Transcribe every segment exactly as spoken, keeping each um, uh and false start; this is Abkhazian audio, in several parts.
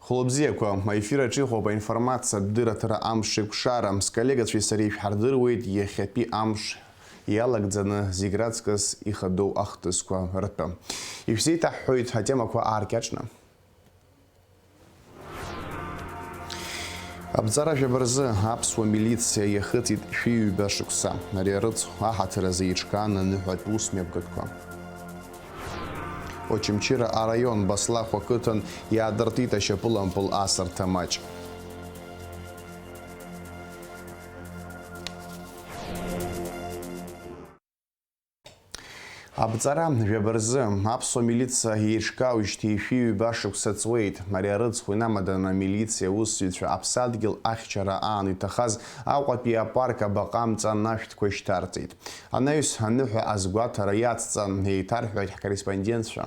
Хәлыбзиақәа, аефир аҿы иҟоуп аинформациатә дырраҭара амш еиқәшара. Сколлегацәеи сареи шәҳардыруеит иахьатәи амш иалагӡаны зегь раҵкыс ихадоу ахҭысқәа ртәы. Ишәзеиҭаҳҳәоит атемақәа ааркьаҿны. Абҵара жәаба рзы аԥсуа милициа иахыҵит шәи ҩба шықәса. Ари арыцхә аҳаҭыр азы еиҿкаан аныҳәатә ус мҩаԥгатәқәа. Очамчыра араион Баслахә ақыҭан иаадыртит ашьапылампыл асырҭа маҷ. Абҵара жәаба рзы аԥсуа милициа еиҿкаауеижьҭеи шәи ҩба шықәса ҵуеит. Ари арыцхә инамаданы амилициа аусзуҩцәа аԥсадгьыл ахьчара аан иҭахаз Аҟәатәи апарк абаҟа амҵан ашәҭқәа шьҭарҵеит. Анаҩс аныҳәа азгәаҭара иацҵан, еиҭарҳәоит ҳкорреспондентцәа.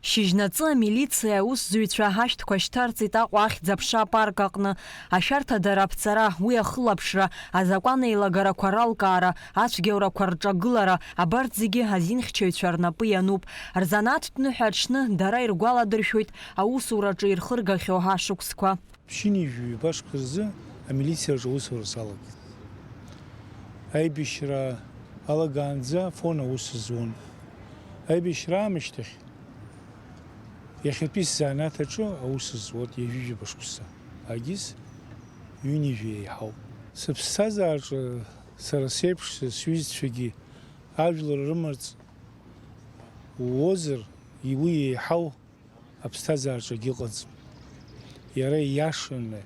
Шьыжьнаҵы амилициа аусзуҩцәа ашәҭқәа шьҭарҵеит Аҟәа ахьӡ-аԥша апарк аҟны. Ашәарҭадара аԥҵара, уи ахылаԥшра, азакәан еилагарақәа ралкаара, ацәгьоурақәа рҿагылара, абарҭ зегьы азинхьчаҩцәа рнапы иануп. Рзанааҭтә ныҳәа аҽны дара иргәаладыршәоит аусураҿы ирхыргахьоу ашықәсқәа. Ԥшьынҩажәи ҩба шықәса рзы амилициаҿы аусура салагеит. Аибашьра алагаанӡа Афон аус зуан. Аибашьра аамышьҭахь иахьатәи сзанааҭ аҿы аус зуан ҩажәи жәаба шықәса. Агьыс ҩынҩажәи еиҳауп. Сыԥсҭазаараҿы сара сеиԥш сҩызцәагьы ажәлар рымаҵ уозар, уи еиҳау аԥсҭазаараҿы акгьы ыҟаӡам. Иара ииашаны,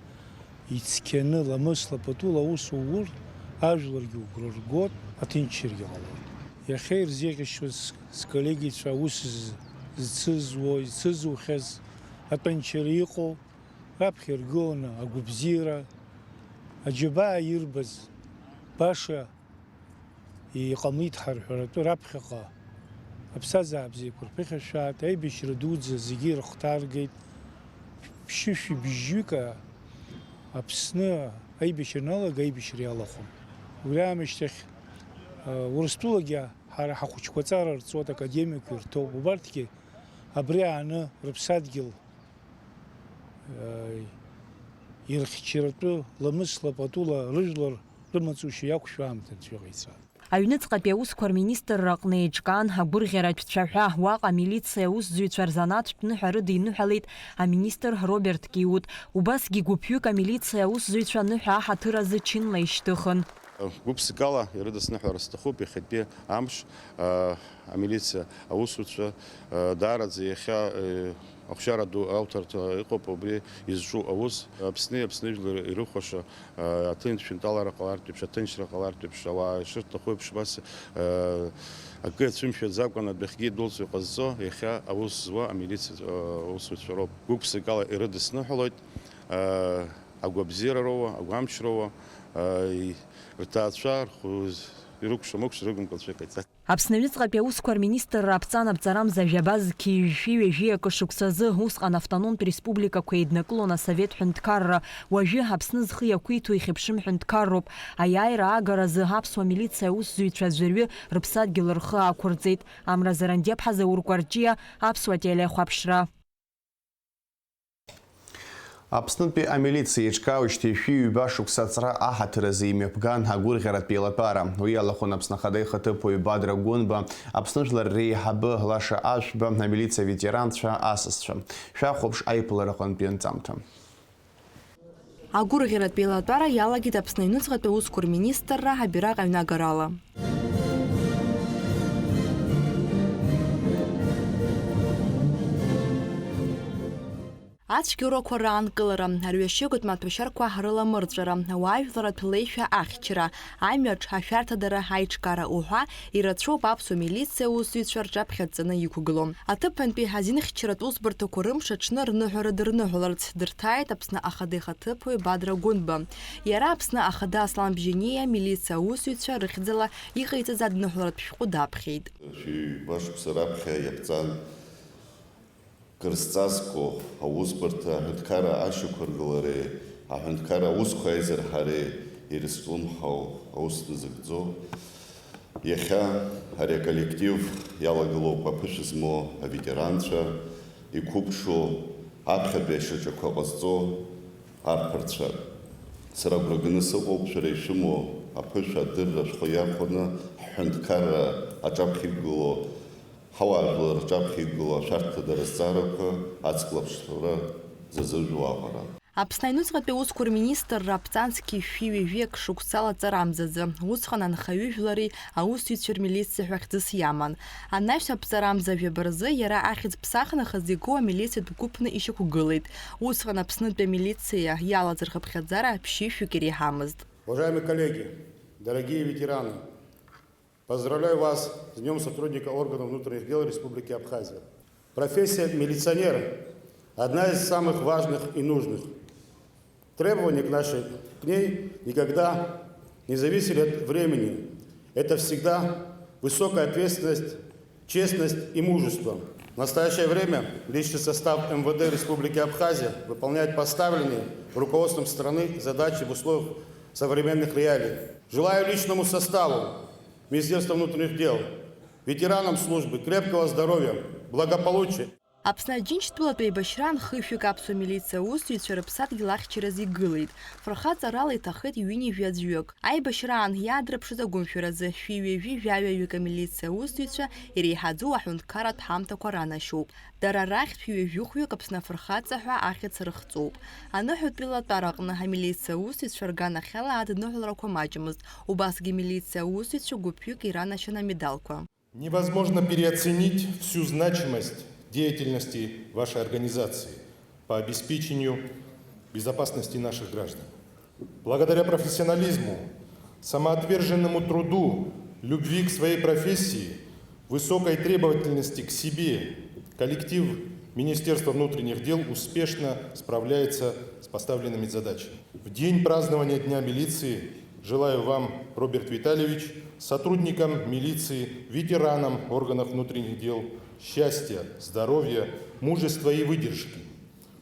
ицқьаны, ламысла, патула аус ууртә, ажәларгьы угәра ргоит, аҭынчрагьы ҟалоит. Иахьа ирзеиӷьасшьоит с-, сколлегицәа аус з-, зцызуа, ицызухьаз, атәанчара иҟоу, раԥхьа иргыланы агәабзиара, аџьабаа ирбаз, баша иҟамлеит ҳарҳәаратәы раԥхьаҟа аԥсҭазаара бзиақәа рԥыхьашәааит, аибашьра дуӡӡа зегьы ирыхҭаргеит. Ԥшьышәи бжьҩык Аԥсны аибашьра аналага аибашьра иалахәын. Убри аамышьҭахь, а, Урыстәылагьы ҳара ҳахәыҷқәа аҵара рҵоит, академикқәа ирҭоуп. Убарҭгьы абри ааны рыԥсадгьыл ирхьчаратәы ламысла, патула рыжәлар рымаҵушьа иақәшәо аамҭа анцәа иҟаиҵааит. Аҩныҵҟатәи аусқәа рминистрра аҟны еиҿкаан агәырӷьаратә цәаҳәа, уаҟа амилициа аусзуҩцәа рзанааҭтә ныҳәа рыдиныҳәалеит аминистр Роберт Киут. Убасгьы гәыԥҩык амилициа аусзуҩцәа аныҳәа аҳаҭыр азы чынла ишьҭыхын. Гәыԥсыкала ирыдысныҳәар сҭахуп иахьатәи амш, а, амилициа аусзуҩцәа, а, даараӡа иахьа, э, ахәшьара ду ауҭарҭа иҟоуп убри изҿу аус. Аԥсни Аԥсны жәлари ирыхәаша, а, аҭынчтә ҩынтәалара ҟалартә еиԥш, аҭынчра ҟалартә еиԥш, ауаа ишырҭаху еиԥш, убас, а, акы иацәымшәаӡакәан адәахьгьы идәылҵуа иҟазҵо иахьа аус зуа амилициа, а, аусзуҩцәа роуп. Гәык-ԥсыкала ирыдысныҳәалоит, а, агәабзиара роуа, агәамч роуа, а, и-, рҭаацәа рхәы ирыкәша-мыкәша рыгәымк анцәа иҟаиҵа. Аԥсны аҩныҵҟатәи аусқәа рминистрра аԥҵан абҵарамза жәаба зқьи жәшәи ҩажәи акы шықәсазы, усҟан автономтә республикақәа еиднакылон асовет ҳәынҭқарра, уажәы Аԥсны зхы иақәиҭу ихьыԥшым ҳәынҭқарроуп. Аиааира аагаразы аԥсуа милициа аусзуҩцәа жәаҩы рыԥсадгьыл рхы аақәырҵеит. Амра Зарандиаԥҳа, Заур Кәарҷиа, Аԥсуа телехәаԥшра. Аԥснытәи амилициа еиҿкаауеижьҭеи шәи ҩба шықәса аҵра аҳаҭыр азы имҩаԥган агәырӷьаратә еилатәара. Уи иалахәын Аԥсны Ахада ихаҭыԥуаҩ Бадра Гәынба, Аԥсны Жәлар реиҳабы Лаша Ашәба, амилициа аветеранцәа, асасцәа. Шәахәаԥш аиԥылараҟынтәи анҵамҭа. Агәырӷьаратә еилатәара иалагеит Аԥсны аҩныҵҟатәи аусқәа рминистрра абираҟ аҩнагарала. Ацәгьоурақәа раанкылара, арҩашьыгатә маҭәашьарқәа рыламырҵәара, ауаажәларратә леишәа ахьчара, амҩаҿ ашәарҭадара аиҿкаара уҳәа ирацәоуп аԥсуа милициа аусзуҩцәа рҿаԥхьа дҵаны иқәгылоу. Аҭыԥантәи азинхьчаратә усбарҭақәа рымш аҽны рныҳәара дырныҳәаларц дырҭааит Аԥсны Ахада ихаҭыԥуаҩ Бадра Гәынба. Иара Аԥсны Ахада Аслан Бжьаниа амилициа аусзуҩцәа рыхьӡала иҟаиҵаз адныҳәаларатә шәҟәы даԥхьеит. Шәи ҩба шықәса раԥхьа иаԥҵан. Кыр зҵазкуа аусбарҭа аҳәынҭқарра ашьақәыргылареи аҳәынҭқарра аусқәа аизырҳареи ирызҿлымҳау аус назыгӡо, иахьа ари аколлектив иалагылоуп аԥышәа змоу аветеранцәа, иқәыԥшу Аԥхьатәи ашьаҿақәа ҟазҵо арԥарцәа, сара агәра ганы сыҟоуп шәара ишәымоу аԥышәа адырра шәхы иархәаны ҳҳәынҭқарра аҿаԥхьа иқәгылоу, ҳауаажәлар рҿаԥхьа иқәгылоу ашәарҭадара азҵаарақәа аҵклаԥшра зазыжәуа аҟара. Аԥсны аҩныҵҟатәи аусқәа рминистрра аԥҵанцқьа шәи ҩажәи акы шықәсала аҵара амзаӡа, усҟан анхаҩы жәлари аусзуҩцәа рмилициа ҳәа хьӡыс иаман. Анаҩс аԥҵара амза жәаба рзы иара ахьӡ ԥсахнахыс игоу амилициатә гәыԥны ишьақәгылеит. Усҟан Аԥснытәи амилициа иалаз рхыԥхьаӡара ԥшьышәҩык иреиҳамызт. Уважаемые коллеги, дорогие ветераны, поздравляю вас с Днём сотрудника органов внутренних дел Республики Абхазия. Профессия милиционера одна из самых важных и нужных. Требования к нашей, к ней никогда не зависели от времени. Это всегда высокая ответственность, честность и мужество. В настоящее время личный состав МВД Республики Абхазия выполняет поставленные руководством страны задачи в условиях современных реалий. Желаю личному составу Министерства внутренних дел, ветеранам службы крепкого здоровья, благополучия. Аԥсны Аџьынџьтәылатә еибашьраан хышәҩык аԥсуа милициа аусзуҩцәа рыԥсадгьыл ахьчараз игылеит. Фырхаҵарала иҭахеит ҩынҩажәи аӡәҩык. Аибашьраан иаадырԥшыз агәымшәаразы шәи ҩажәи жәаҩаҩык амилициа аусзуҩцәа иреиҳаӡоу аҳәынҭқарратә ҳамҭақәа ранашьоуп. Дара рахьтә ҩажәихәҩык Аԥсны афырхаҵа ҳәа ахьӡ рыхҵоуп. Аныҳәатәи латәар аҟны амилициа аусзуҩцәа рганахьала адныҳәаларақәа маҷмызт, убасгьы амилициа аусзуҩцәа гәыԥҩык иранашьан амедалқәа. Невозможно переоценить всю значимость деятельности вашей организации по обеспечению безопасности наших граждан. Благодаря профессионализму, самоотверженному труду, любви к своей профессии, высокой требовательности к себе коллектив Министерства внутренних дел успешно справляется с поставленными задачами. В день празднования Дня милиции желаю вам, Роберт Витальевич, сотрудникам милиции, ветеранам органов внутренних дел счастья, здоровья, мужества и выдержки,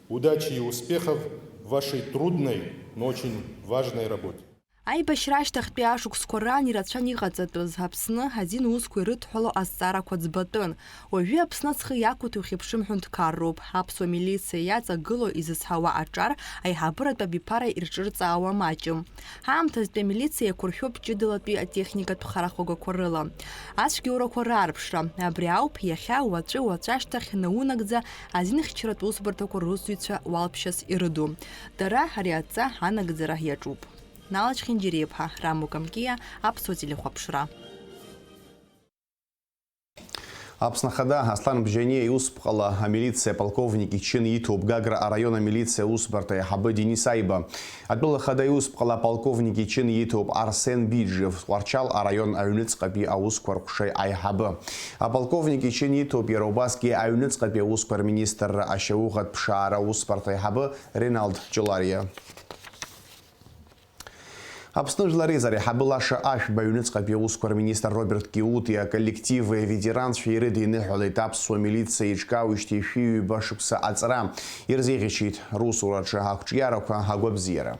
удачи и успехов в вашей трудной, но очень важной работе. Аибашьра ашьҭахьтәи ашықәсқәа раан ирацәан иҟаҵатәыз. Аԥсны азин усқәа ирыдҳәалоу азҵаарақәа ӡбатәын. Уажәы Аԥсны зхы иақәиҭу ихьыԥшым ҳәынҭқарроуп. Аԥсуа милициа иаҵагылоу изызҳауа аҿар аиҳабыратә абиԥара ирҿырҵаауа маҷым. Ҳаамҭазтәи амилициа иақәыршәоуп ҷыдалатәи атехникатә харахәагақәа рыла. Ацәгьоурақәа раарԥшра, абри ауп иахьа, уаҵәы, уаҵәашьҭахь наунагӡа азинхьчаратә усбарҭақәа русзуҩцәа уалԥшьас ирыду. Дара ари адҵа анагӡара иаҿуп. Налач Хинџьариаԥҳа, Рамо Камкиа, Аԥсуа телехәаԥшра. Аԥсны Ахада Аслан Бжьаниа иусԥҟала амилициа аполковник ичын иҭоуп Гагра араион амилициа аусбарҭа аиҳабы Денис Аиба. Атәыла Ахада иусԥҟала аполковник ичын иҭоуп Арсен Биџев, Тҟәарчал араион аҩныҵҟатәи аусқәа рҟәша аиҳабы. Аполковник ичын иҭоуп иара убасгьы аҩныҵҟатәи аусқәа рминистрра ашьауӷатә ԥшаара аусбарҭа аиҳабы Реналд Ҷолариа. Аԥсны Жәлар Реизара аиҳабы Лаша Ашәба аҩныҵҟатәи аусқәа рминистр Роберт Киути аколлективи аветеранцәеи ирыдиныҳәалеит аԥсуа милициа еиҿкаауеижьҭеи шәи ҩба шықәса аҵра. Ирзеиӷьасшьеит русураҿы ақәҿиарақәа, агәабзиара.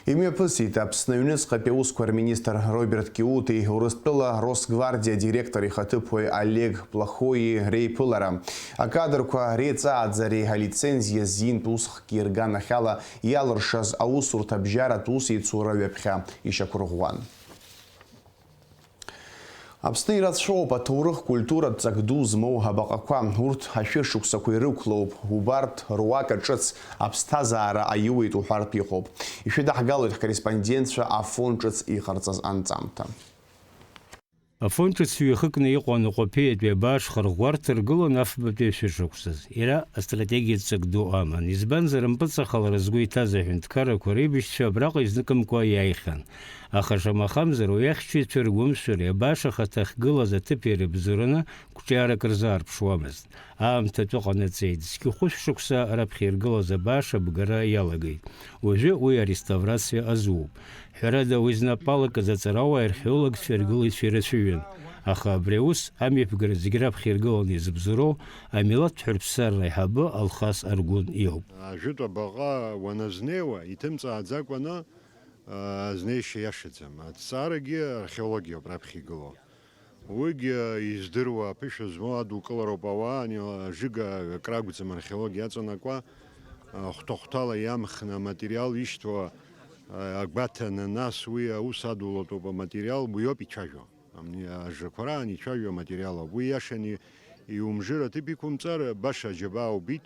Имҩаԥысит Аԥсны аҩныҵҟатәи аусқәа рминистр Роберт Киути Урыстәыла Росгвардиа адиректор ихаҭыԥуаҩ Олег Плохои реиԥылара. Акадрқәа реиҵааӡареи алицензиа зинтә усхкгьы рганахьала иалыршаз аусурҭа абжьаратә усеицура ҩаԥхьа ишьақәырӷәӷәан. Аԥсны ирацәоуп аҭоурых-культуратә ҵак ду змоу абаҟақәа. Урҭ ашәышықәсақәа ирықәлоуп. Убарҭ руак аҿыц аԥсҭазаара аиуеит уҳәартә иҟоуп. Ишәыдаҳгалоит ҳкорреспондентцәа Афон ҿыц иҟарҵаз анҵамҭа. Афон ҿыц ҩахыкны иҟоу аныҟәаԥиатәи абааш хырӷәӷәарҭа ргылан афбатәи ашәышықәсаз. Иара астратегиатә ҵак ду аман. Избанзар, ампыҵахалара згәы иҭаз аҳәынҭқаррақәа реибашьцәа абраҟа изныкымкәа иааихьан. Аха шамахамзар, уи ахьчаҩцәа ргәымшәареи абааш ахаҭа ахьгылаз аҭыԥи ирыбзоураны қәҿиарак рзаарԥшуамызт. Аамҭатәы ҟанаҵеит, зқьы хәышә шықәса раԥхьа иргылаз абааш абгара иалагеит. Уажәы уи ареставрациа азууп. Ҳәарада, уи знапы алакыз аҵарауааи археологцәеи аргылаҩцәеи ирацәаҩын. Аха абри аус амҩаԥгара зегь раԥхьа иргыланы изыбзоуроу амилаҭтә ҳәырԥсарра аиҳабы Алхас Аргәын иоуп. Ажәытә абаҟа уаназнеиуа, иҭымҵааӡакәаны, а, азнеишьа иашаӡам. Аҭҵаарагьы археологиоуп раԥхьа игылоу. Уигьы издыруа аԥышәа змоу адукылароуп ауаа, ани ажыга акрагәӡам археологиа иаҵанакуа, хәҭа-хәҭала иамхны аматериал ишьҭоу, агәаҭаны, нас уи аус адулатәуп аматериал, уиоуп ицәажәо. Амни ажрақәа раан ицәажәо аматериал ауп. Уи иашан и-, иумжыр аҭыԥ иқәымҵар, баша аџьабаа убит,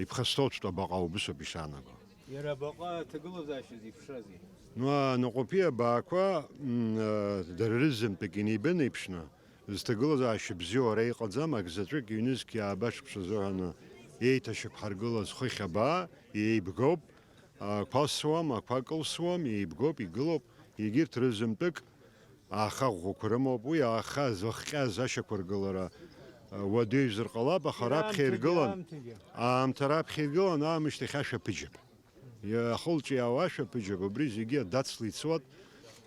иԥхасҭоуҵәҟьа абаҟа убысоуп ишаанаго. Иара абаҟа аҭагылазаашьа зеиԥшрази? Ну, анаҟәаԥиа абаақәа, м, а, дара рызынтәык инеибынеиԥшны, зҭагылазаашьа бзиоу ара иҟаӡам, акзаҵәык ҩнызқь ааба шықәса азыҳәаны еиҭашьақәҳаргылаз хыхь абаа, еибгоуп, ақәа асуам, ақәа кылсуам, еибгоуп, игылоуп, егьырҭ рызынтәык ааха ӷәӷәақәа рымоуп, уи ааха зыхҟьаз ашьақәыргылара, а, уадаҩзар ҟалап, аха раԥхьа иргылан, аамҭа раԥхьа иргылан, аамышьҭахь ашәа ԥыџьап. Иахылҿиаауа ашәаԥыџьаԥ убри зегьы адацла ицоит,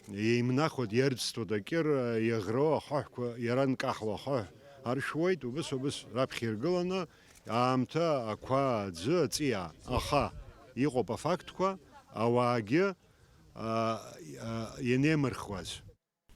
еимнахуеит, иарӡҭуеит акьыр, иаӷроу ахаҳәқәа, иара нкаҳауа ахаҳә аршәуеит, убыс-убыс раԥхьа иргыланы аамҭа, ақәа, аӡы, аҵиаа, аха иҟоуп афактқәа, ауаагьы, а, а, ианеимырхуаз.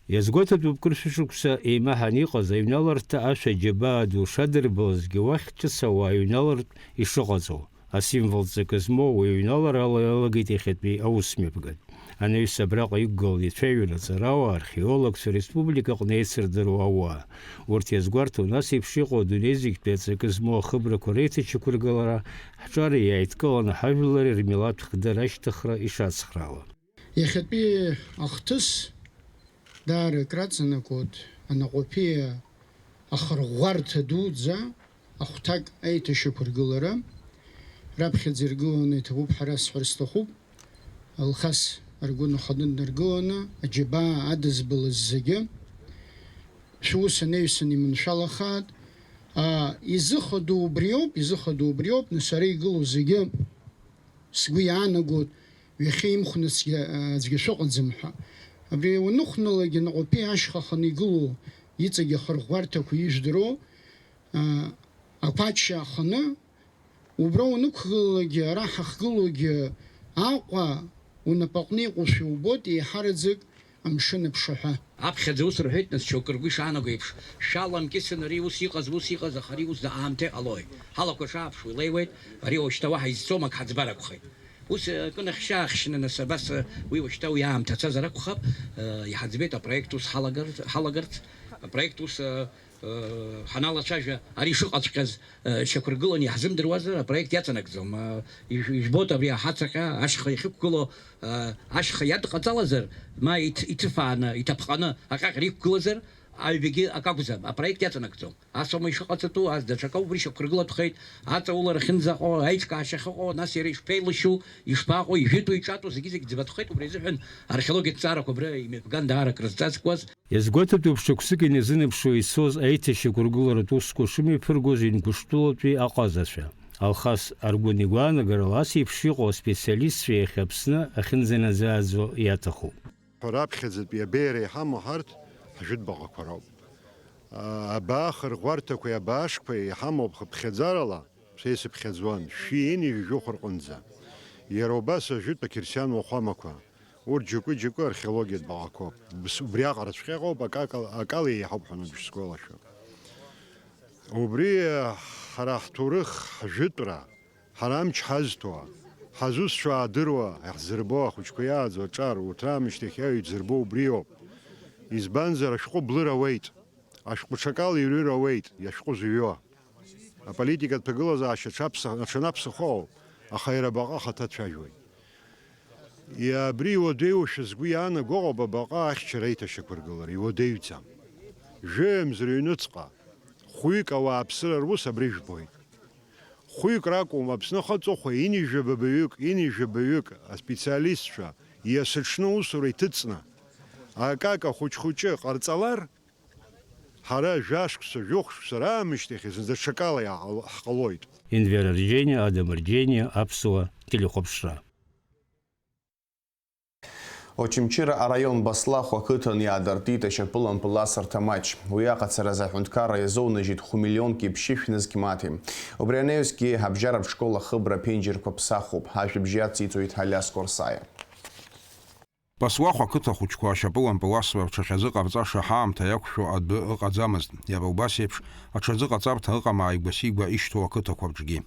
Иазгәаҭатәуп, кыр шәышықәса еимаҳан иҟаз аҩналарҭа ашәа џьабаа ду шадырбалазгьы, уахь ҿыц ауаа аҩналартә ишыҟаҵоу, асимвол ҵакы змоу уи аҩналарала иалагеит иахьатәи аусмҩаԥгатә. Анаҩс абраҟа иқәгылан ицәажәон аҵарауаа, археологцәа, ареспублика аҟны еицырдыруа ауаа. Урҭ иазгәарҭон, ас еиԥш иҟоу адунеи зегьтәи аҵакы змоу ахыбрақәа реиҭачақәыргылара, ҳҿари иааидкыланы ҳажәлари рмилаҭ хәдара ашьҭыхра ишацхраауа. Иахьатәи ахҭыс даара акраҵанакуеит анаҟәаԥиа ахырӷәӷәарҭа дуӡӡа ахәҭак аиҭашьақәыргылара. Раԥхьаӡа иргыланы иҭабуп ҳәа расҳәар сҭахуп. Алхас аргәы наханы днаргыланы, аџьабаа адызбалаз зегьы шәус анаҩсан иманшәалахааит. А, изыхадоу убриоуп, изыхадоу убриоуп, нас ара игылоу зегьы сгәы иаанагоит, ҩахьа имхны аӡәгьы, аӡәгьы шәыҟаӡам ҳәа. Абри уныхәналагьы наҟәатәи ашьха аханы игылоу, иҵегь ахырӷәӷәарҭақәа ижәдыруа, а, ақәача аханы, убра унықәгылалакгьы, ара ҳахгылоугьы, Аҟәа унапаҟны иҟоушәа убоит, еиҳараӡак амшын аԥшаҳәа. Аԥхьаӡа ус рҳәеит, нас, шьоукы ргәы ишаанаго еиԥш, шәаламкьысын, ари ус иҟаз, ус иҟаз, аха ари ус аамҭа иҟалои? Ҳалақәа шааԥшуа илеиуеит, ари уажәшьҭа уаҳа изцом, ак ҳаӡбар акәхеит. Ус, э, акы нахьшьаахьшьны, нас, абас, э, уи уажәшьҭа уи аамҭа цазар акәхап, э, иҳаӡбеит апроект ус ҳалагар-, ҳалагарц, апроект ус, э, э, ҳаналацәажәа, ари шыҟаҵәҟьаз, э, шьақәыргыланы иаҳзымдыруазар, апроект иаҵанакӡом. Э, ижә-, ижәбоит абри аҳацаҟьа ашьха иахьықәгылоу, э, ашьха иадҟаҵалазар, ма иҭ-, иҭыфааны, иҭаԥҟаны аҟьаҟьара иқәгылазар, аҩбагьы акы акәӡам, апроект иаҵанакӡом. Ас аума ишыҟаҵатәу, ас даҽакы убри шьақәыргылатәхеит, аҵаулара ахьынӡаҟоу, аиҿкаашьа ахьыҟоу, нас иара ишԥеилышьу, ишԥаҟоу, ижәытәу, иҿатәу, зегьы зегь ӡбатәхеит, убри азыҳәан археологиатә ҵаарақәа абра имҩаԥган даара акрызҵазкуаз. Иазгәаҭатәуп шықәсык иназынаԥшуа ицоз аиҭашьақәыргыларатә усқәа шымҩаԥыргоз Ингушьтәылатәи аҟазацәа. Алхас Аргәын игәаанагарала, ас еиԥш иҟоу аспециалистцәа иахьа Аԥсны ахьынӡанаӡааӡо иаҭахуп. Раԥхьаӡатәи абеиара иҳамоу ҳарҭ ҳжәытә баҟақәа роуп. Абаа хырӷәӷәарҭақәеи абаашқәеи иҳамоуп хыԥхьаӡарала, са исыԥхьаӡон, шәи ини жәохә рҟынӡа. Иара убас ажәытә ақьырсиан уахәамақәа, урҭ џьоукы-џьоукы археологиатә баҟақәоуп. Убриаҟараҵәҟьа иҟоуп, акакала, акала еиҳауп ҳәа ноуп ишсгәалашәо. Убри ҳара ҳҭоурых, ҳжәытәра, ҳара амч ҳазҭо, ҳазусҭцәа аадыруа, иаҳзырбо, ахәыҷқәа иааӡо аҿар, урҭ раамышьҭахь иаҩӡырбо убриоуп. Избанзар, ашәҟәы блыр ауеит, ашәҟәы ҽакала ирҩыр ауеит, иашәҟәы зҩуа. Аполитикатә ҭагылазаашьа аҽаԥса-, аҽанаԥсахо ауп, аха иара абаҟа ахаҭа цәажәоит. Иа-, абри иуадаҩушәа згәы иаанаго ыҟоуп абаҟа ахьчара аиҭашьақәыргылара, иуадаҩӡам. Жәеимз рыҩнуҵҟа, хәҩык ауааԥсыра рус абри жәбоит. Хәҩык ракәым, Аԥсны ахаҵыхәа инижәабаҩык, инижәабаҩык аспециалистцәа иасыҽны аусура иҭыҵны, акака хәыҷ-хәыҷы ҟарҵалар, ҳара жәашықәса, жәохә шықәса раамышьҭахь зынӡа ҽакала иааҟал-, ҳҟалоит. Енвер Арџьениа, Адам Арџьениа, Аԥсуа телехәаԥшра. Очамчыра араион Баслахә ақыҭан иаадыртит ашьапылампыл асырҭа маҷ. Уи аҟацаразы аҳәынҭқарра иазоунажьит хә-миллионки ԥшьышә нызқь маҭи. Убри анаҩсгьы абжьаратә школ ахыбра аԥенџьырқәа ԥсахуп. Ажәабжь иациҵоит Алиас Корсаиа. Баслахә ақыҭа хәыҷқәа ашьапылампыл асра рҽахьазыҟарҵаша ҳаамҭа иақәшәо адәы ыҟаӡамызт. Иара убас еиԥш, аҽазыҟаҵарҭа ыҟам ааигәа-сигәа ишьҭоу ақыҭақәа рҿгьы.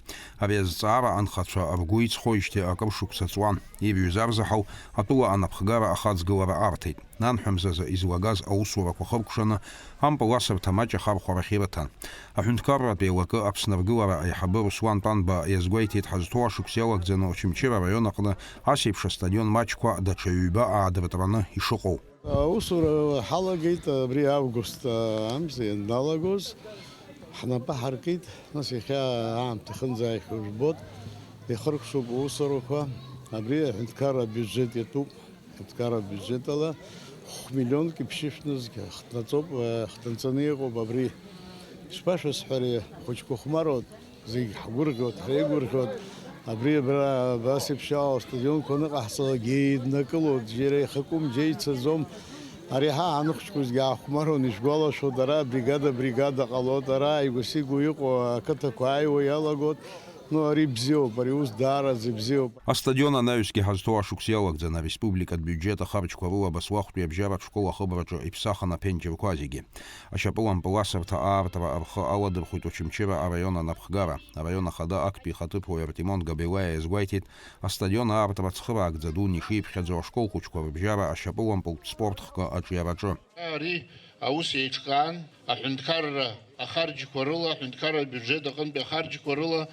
Ари азҵаара анхацәа ргәы иҵхоижьҭеи акыр шықәса ҵуан. Ибҩыз арзаҳал атәыла анапхгара ахаҵгылара арҭеит. Нанҳәа мзазы излагаз аусурақәа хыркәшаны, ампыл асырҭа маҷ ахархәарахь ирыҭан. Аҳәынҭқарратә еилакы Аԥсны аргылара аиҳабы Руслан Тәанба иазгәеиҭеит, ҳазҭоу ашықәс иалагӡаны Очамчыра араион аҟны ас еиԥш астадион маҷқәа даҽа ҩба аадыртраны ишыҟоу. Аусура ҳалагеит абри август амза ианналагоз, ҳнапы ҳаркит, нас иахьа аамҭа хынӡааихьоу жәбоит, ихыркәшоуп аусурақәа, абри аҳәынҭқарра абиуџьет иатәуп. Аҳәынҭқарра абиуџьет ала хә-миллионки ԥшьышә нызқь хҭнаҵоуп, э, хҭынҵаны иҟоуп абри. Ишԥашәасҳәари, ахәыҷқәа хәмаруеит, зегь ҳгәырӷьоит, ҳреигәырӷьоит. Абри абра абас еиԥш ала астадионқәа аныҟаҳҵалак еиднакылоит, џьара ихакәым, џьа ицаӡом. Ари ҳа ҳаныхәыҷқәазгьы аахәмаруан, ишәгәалашәоит, ара бригада, бригада ҟалоит, ара ааигәа-сигәа иҟоу ақыҭақәа ааиуа иалагоит. Ну, ари бзиоуп, ари ус даараӡа ибзиоуп. Астадион анаҩсгьы ҳазҭоу ашықәс иалагӡан ареспубликатә биуџьет ахарџьқәа рыла Баслахәтәи абжьаратә школ ахыбраҿы иԥсахын аԥенџьырқәа зегьы. Ашьапылампыл асырҭа аартра рхы аладырхәит Очамчыра араион анапхгара. Араион ахада актәи ихаҭыԥуаҩ Артемон Габелаиа иазгәеиҭеит, астадион аартра цхыраагӡа дуны ишиԥхьаӡо ашкол хәыҷқәа рыбжьара ашьапылампылтә спорт хкы аҿиараҿы. Ари аус еиҿкаан, аҳәынҭқарра ахарџьқәа рыла, аҳәынҭқарра абиуџьет аҟынтәи ахарџьқәа рыла,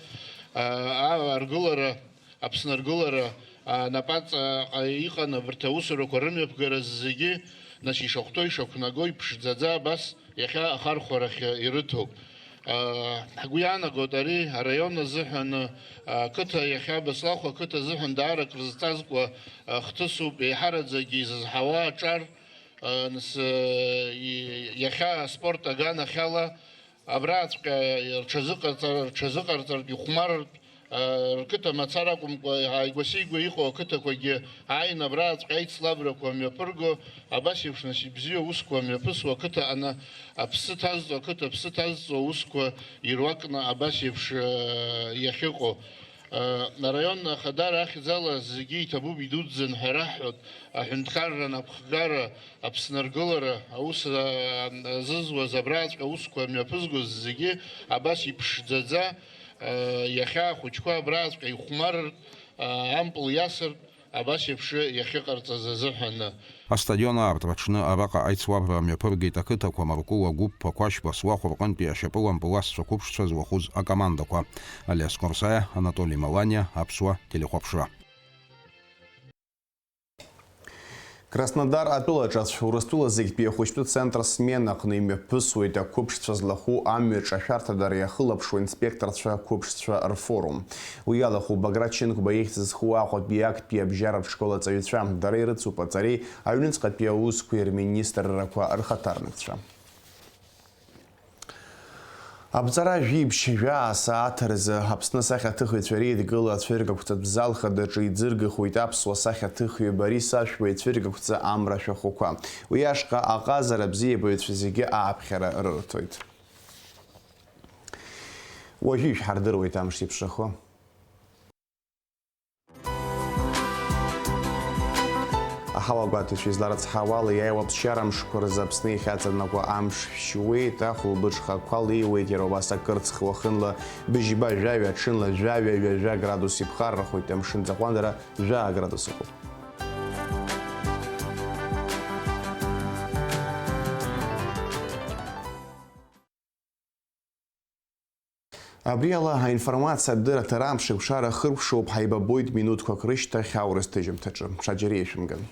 аа, аргылара, Аԥсны аргылара, аа, напаҵаҟа иҟан абарҭ аусурақәа рымҩаԥгара зегьы, нас ишахәҭоу, ишақәнаго, иԥшӡаӡа абас иахьа ахархәарахь ирыҭоуп. Аа, ҳгәы иаанагоит ари араион азыҳәан, аа, ақыҭа иахьа Баслахә ақыҭа азыҳәан даара акрызҵазкуа, аа, хҭысуп, еиҳараӡакгьы изызҳауа аҿар, Нас, и-, иахьа аспорт аганахьала абраҵәҟьа рҽазыҟарҵар-, рҽазыҟарҵартә ихәмарыртә, рқыҭа мацара акәымкәа, ааигәа-сигәа иҟоу ақыҭақәагьы ааины абраҵәҟьа аицлабрақәа мҩаԥырго, абас еиԥш нас ибзиоу аусқәа мҩаԥысуа ақыҭа ана-, аԥсы ҭазҵо, ақыҭа аԥсы ҭазҵо аусқәа ируакны абас еиԥш, иахьыҟоу. Араион ахадара ахьӡала зегьы иҭабуп, идуӡӡан ҳәа раҳҳәоит, аҳәынҭқарра напхгара, Аԥсны аргылара аус, а, азызуаз абраҵәҟьа аусқәа мҩаԥызгоз зегьы абас иԥшӡаӡа, а, иахьа ахәыҷқәа абраҵәҟьа ихәмарыртә, а, ампыл иасыртә, абас еиԥш иахьыҟарҵаз азыҳәан. Астадион аартра аҽны араҟа аицлабра мҩаԥыргеит ақыҭақәа Маркула, Гәыԥ, Ԥақәашь, Баслахә рҟынтәи ашьапылампыл асцәа қәыԥшцәа злахәыз акомандақәа. Алиас Қәарсаиа, Анатоли Маланиа, Аԥсуа телехәаԥшра. Краснодар атәылаҿы ацәҳәа Урыстәыла зегьтәи ахәыҷтәы центр Смена аҟны имҩаԥысуеит ақәыԥшцәа злахәу амҩаҿ ашәарҭадара иахылаԥшуа инспекторцәа қәыԥшцәа рфорум. Уи иалахәу Баграт Шьынқәба ихьӡ зху Аҟәатәи актәи абжьаратә школ аҵаҩцәа, дара ирыцуп аҵареи аҩныҵҟатәи аусқәеи рминистррақәа рхаҭарнакцәа. Аԥҵара жәибжь жәаа сааҭ рзы Аԥсны асахьаҭыхҩцәа реидгыла ацәыргақәҵатә зал хадаҿы иӡыргахоит аԥсуа сахьаҭыхҩы Борис Ашәба ицәыргақәҵа амра ашәахәақәа. Уи ашҟа аҟазара абзиабаҩцәа зегьы ааԥхьара рырҭоит. Уажәы ишәҳардыруеит амш зеиԥшрахо. Аҳауагәаҭаҩцәа изларыцҳауала, иааиуа аԥсшьара мшқәа рзы Аԥсны иахьаҵанакуа амш шәшьуеит, ахәылбыҽхақәа леиуеит, иара убас акырцх уахынла быжьба жәаҩа, аҽынла жәаҩа ҩажәа градус иԥхаррахоит, амшын ӡахәандара жәаа градус ыҟоуп. Абри ала аинформациа адырраҭара амш еиқәшара хыркәшоуп, ҳаибабоит минуҭқәак рышьҭахь аурыс ҭыжьымҭаҿы. Ҽаџьара ишәымган.